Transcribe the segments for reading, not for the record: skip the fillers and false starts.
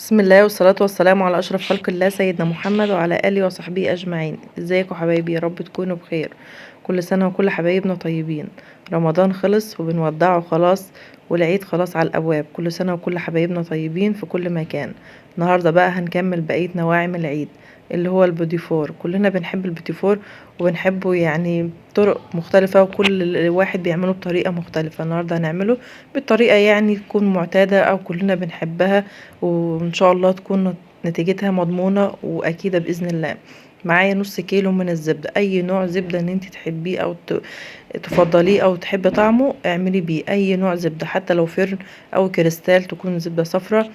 بسم الله والصلاة والسلام على أشرف خلق الله سيدنا محمد وعلى آله وصحبه أجمعين. ازيكم حبايبي؟ يا رب تكونوا بخير. كل سنة وكل حبايبنا طيبين. رمضان خلص وبنودعه خلاص، والعيد خلاص على الأبواب. كل سنة وكل حبايبنا طيبين في كل مكان. النهاردة بقى هنكمل بقية نواعم العيد اللي هو البوتيفور. كلنا بنحب البوتيفور وبنحبه يعني بطرق مختلفة، وكل واحد بيعمله بطريقة مختلفة. النهاردة هنعمله بالطريقة يعني تكون معتادة أو كلنا بنحبها، وإن شاء الله تكون نتيجتها مضمونة وأكيدة بإذن الله. معايا نص كيلو من الزبدة، أي نوع زبدة إن انت تحبيه أو تفضليه أو تحبي طعمه اعملي بيه أي نوع زبدة، حتى لو فرن أو كريستال تكون زبدة صفرة،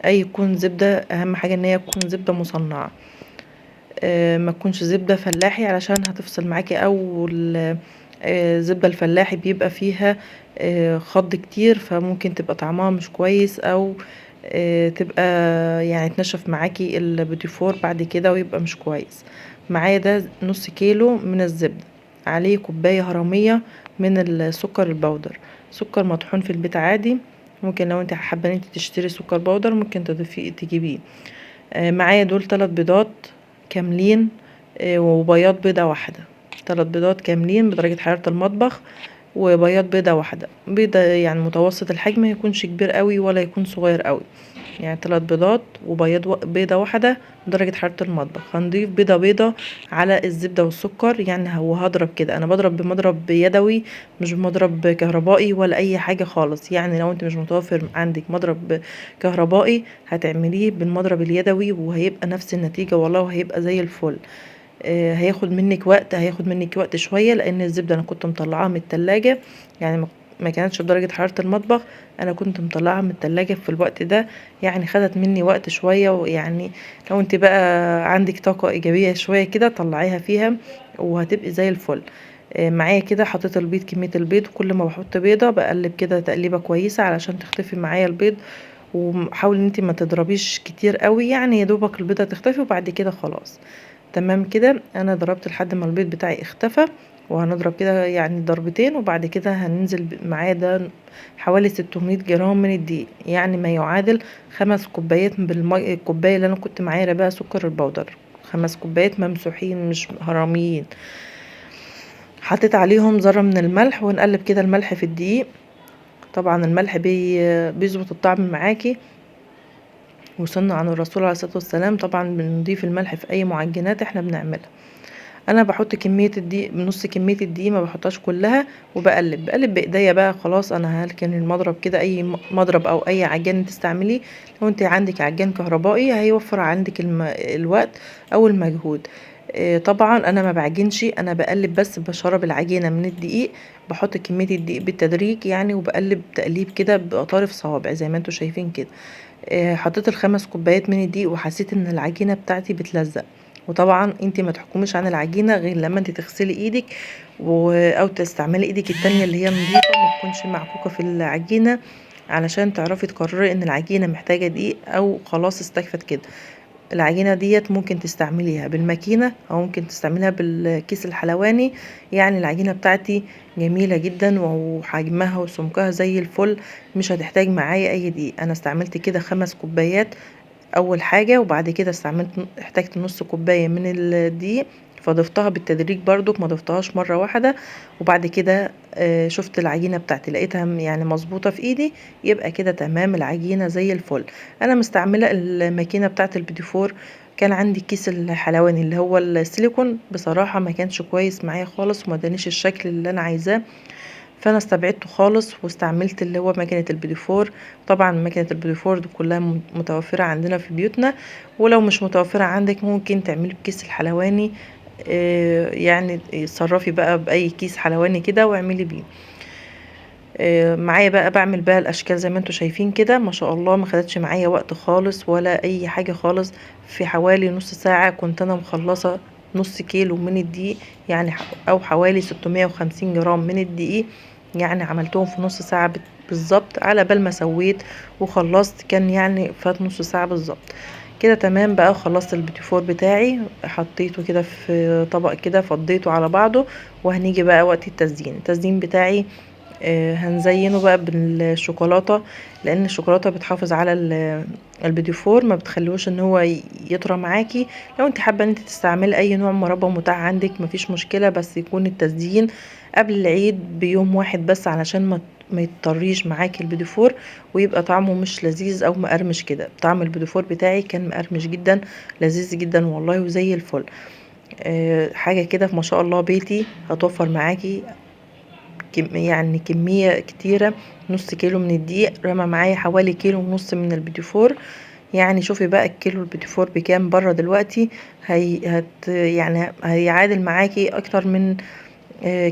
أي يكون زبدة، أهم حاجة إن هي تكون زبدة مصنعة، ما تكونش زبدة فلاحي علشان هتفصل معاكي، أو الزبدة الفلاحي بيبقى فيها خض كتير، فممكن تبقى طعمها مش كويس، أو تبقى يعني تنشف معاكي البوتيفور بعد كده ويبقى مش كويس. معايا ده نص كيلو من الزبدة، عليه كوباية هرمية من السكر البودر، سكر مطحون في البيت عادي، ممكن لو انت حابة ان انت تشتري سكر بودر ممكن تضيفيه تجيبيه. معايا دول 3 بيضات كاملين، وبياض بيضة واحدة، 3 بيضات كاملين بدرجة حرارة المطبخ، وبياض بيضة واحدة، بيضة يعني متوسط الحجم، ما يكونش كبير قوي ولا يكون صغير قوي، يعني 3 بيضات وبياض بيضة واحدة بدرجة حرارة المطبخ. هنضيف بيضة بيضة على الزبدة والسكر، يعني هو هضرب كده، انا بضرب بمضرب يدوي مش بمضرب كهربائي ولا اي حاجة خالص، يعني لو انت مش متوفر عندك مضرب كهربائي هتعمليه بالمضرب اليدوي وهيبقى نفس النتيجة والله، وهيبقى زي الفل. هياخد منك وقت، هياخد منك وقت شوية، لان الزبدة انا كنت مطلعاها من التلاجة، يعني ما كانتش بدرجة حرارة المطبخ، انا كنت مطلعاها من التلاجة في الوقت ده، يعني خدت مني وقت شوية. ويعني لو انت بقى عندك طاقة ايجابية شوية كده طلعيها فيها وهتبقي زي الفل. معايا كده حطيت البيض، كمية البيض، وكل ما بحط بيضة بقلب كده تقليبة كويسة علشان تختفي معايا البيض، وحاولي ان انت ما تضربيش كتير قوي، يعني يا دوبك البيضة تختفي وبعد كده خلاص تمام كده. انا ضربت لحد ما البيض بتاعي اختفى، وهنضرب كده يعني ضربتين، وبعد كده هننزل معاه ده حوالي 600 جرام من الدقيق، يعني ما يعادل 5 كوبايات بالمي، الكوبايه اللي انا كنت معايا بقى سكر البودر، 5 كوبايات ممسوحين مش هرميين. حطيت عليهم ذره من الملح، ونقلب كده الملح في الدقيق، طبعا الملح بيظبط الطعم معاكي، وصلنا عن الرسول عليه الصلاه والسلام طبعا بنضيف الملح في اي معجنات احنا بنعملها. انا بحط كميه الدقيق، نص كميه الدقيق ما بحطهاش كلها، وبقلب بقلب بايديا بقى خلاص. انا هلكن المضرب كده، اي مضرب او اي عجان تستعمليه، لو انت عندك عجان كهربائي هيوفر عندك الوقت او المجهود. طبعا انا ما بعجنش، انا بقلب بس، بشرب العجينه من الدقيق، بحط كميه الدقيق بالتدريج يعني، وبقلب تقليب كده باطارف صوابع زي ما انتم شايفين كده. حطيت ال5 كوبايات من الدقيق، وحسيت ان العجينه بتاعتي بتلزق، وطبعا انت ما تحكميش عن العجينه غير لما انت تغسلي ايدك او تستعملي ايدك التانية اللي هي نظيفه ما تكونش معكوكه في العجينه، علشان تعرفي تقرري ان العجينه محتاجه دقيق او خلاص استكفت كده. العجينه ديت ممكن تستعمليها بالماكينه او ممكن تستعمليها بالكيس الحلواني، يعني العجينه بتاعتي جميله جدا وحجمها وسمكها زي الفل، مش هتحتاج معايا اي دقيق. انا استعملت كده 5 كوبايات اول حاجه، وبعد كده احتاجت نص كوبايه من الدقيق فضفتها بالتدريج برضو، ما ضفتهاش مره واحده. وبعد كده شفت العجينه بتاعتي لقيتها يعني مظبوطه في ايدي، يبقى كده تمام العجينه زي الفل. انا مستعمله الماكينه بتاعت البيتيفور، كان عندي كيس الحلواني اللي هو السيليكون، بصراحه ما كانش كويس معايا خالص وما ادانيش الشكل اللي انا عايزاه، فانا استبعدته خالص واستعملت اللي هو ماكينه البيتيفور. طبعا ماكينه البيتيفور دي كلها متوفره عندنا في بيوتنا، ولو مش متوفره عندك ممكن تعملي بكيس الحلواني، يعني اتصرفي بقى باي كيس حلواني كده واعملي بيه. معايا بقى بعمل بقى الاشكال زي ما انتم شايفين كده، ما شاء الله ما خدتش معايا وقت خالص ولا اي حاجه خالص، في حوالي نص ساعه كنت انا مخلصه نص كيلو من الدقيق، يعني او حوالي 650 جرام من الدقيق، يعني عملتهم في نص ساعة بالظبط، على بال ما سويت وخلصت كان يعني فات نص ساعة بالظبط كده. تمام بقى خلصت البيتيفور بتاعي، حطيته كده في طبق كده، فضيته على بعضه. وهنيجي بقى وقت التزيين. التزيين بتاعي هنزينه بقى بالشوكولاتة، لان الشوكولاتة بتحافظ على البيتيفور، ما بتخليهوش ان هو يطرى معاكي. لو انت حابة ان انت تستعملي اي نوع مربى متاح عندك مفيش مشكلة، بس يكون التزيين قبل العيد بيوم واحد بس، علشان ما يضطريش معاكي البيتيفور ويبقى طعمه مش لذيذ او مقرمش كده. طعم البيتيفور بتاعي كان مقرمش جدا، لذيذ جدا والله وزي الفل. حاجة كده ما شاء الله بيتي، هتوفر معاكي يعني كمية كتيرة. نص كيلو من الدقيق رمى معايا حوالي كيلو ونص من البيتيفور. يعني شوفي بقى الكيلو البيتيفور بكام بره دلوقتي، هي هت يعني هيعادل معاكي اكتر من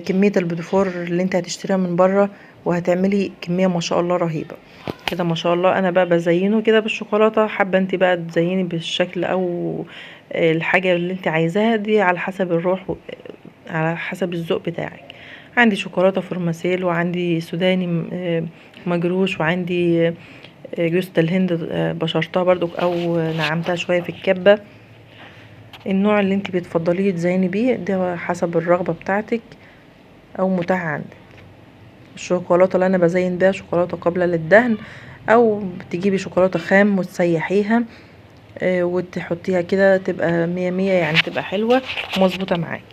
كمية البيتيفور اللي انت هتشتريها من بره، وهتعملي كمية ما شاء الله رهيبة كده ما شاء الله. انا بقى بزينة كده بالشوكولاته، حابة انت بقى تزيني بالشكل او الحاجة اللي انت عايزاها دي على حسب الروح على حسب الذوق بتاعك. عندي شوكولاتة فرماسيل، وعندي سوداني مجروش، وعندي جوزة الهند بشرتها برضو او نعمتها شوية في الكبه. النوع اللي انت بتفضليه تزيني بيه ده حسب الرغبة بتاعتك او متاح عندك. الشوكولاتة اللي انا بزين بيها شوكولاتة قابله للدهن، او تجيبي شوكولاتة خام وتسيحيها وتحطيها كده تبقى مية مية، يعني تبقى حلوة ومظبوطه معاكي.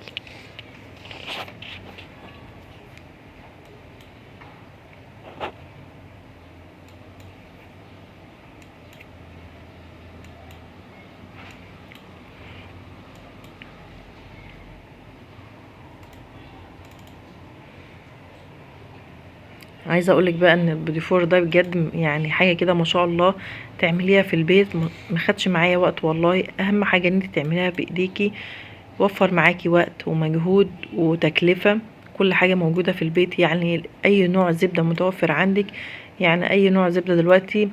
عايزه اقولك بقى ان البيتيفور ده بجد يعني حاجة كده ما شاء الله تعمليها في البيت، ما خدش معايا وقت والله. اهم حاجة ان انت تعمليها بايديكي، وفر معاكي وقت ومجهود وتكلفة. كل حاجة موجودة في البيت، يعني اي نوع زبدة متوفر عندك. يعني اي نوع زبدة دلوقتي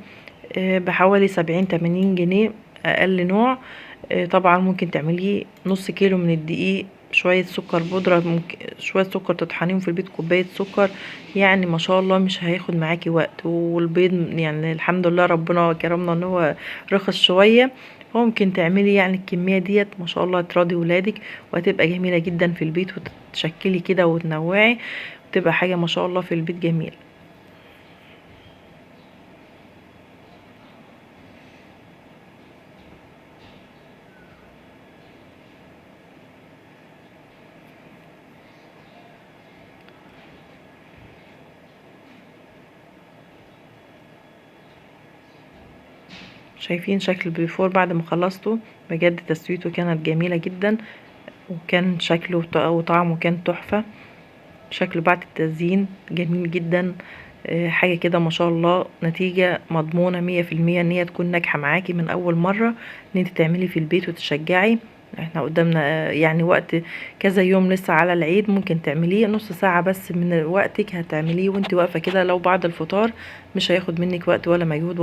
بحوالي 70-80 جنيه اقل نوع. طبعا ممكن تعمليه نص كيلو من الدقيق، شوية سكر بودرة، ممكن شوية سكر تطحنيهم في البيت، كوباية سكر، يعني ما شاء الله مش هياخد معاكي وقت. والبيض يعني الحمد لله ربنا كرمنا ان هو رخص شوية، ممكن تعملي يعني الكمية ديت ما شاء الله تراضي ولادك، وهتبقى جميلة جدا في البيت، وتشكلي كده وتنوعي، وتبقى حاجة ما شاء الله في البيت جميلة. شايفين شكل البيفور بعد ما خلصته؟ بجد تسويته كانت جميلة جدا، وكان شكله وطعمه كان تحفة. شكله بعد التزيين جميل جدا، حاجة كده ما شاء الله، نتيجة مضمونة 100% ان هي تكون ناجحة معاكي من اول مرة، ان انت تعملي في البيت وتشجعي. احنا قدامنا يعني وقت كذا يوم لسه على العيد، ممكن تعمليه نص ساعة بس من وقتك هتعمليه وانت واقفة كده، لو بعد الفطار مش هياخد منك وقت ولا مجهود.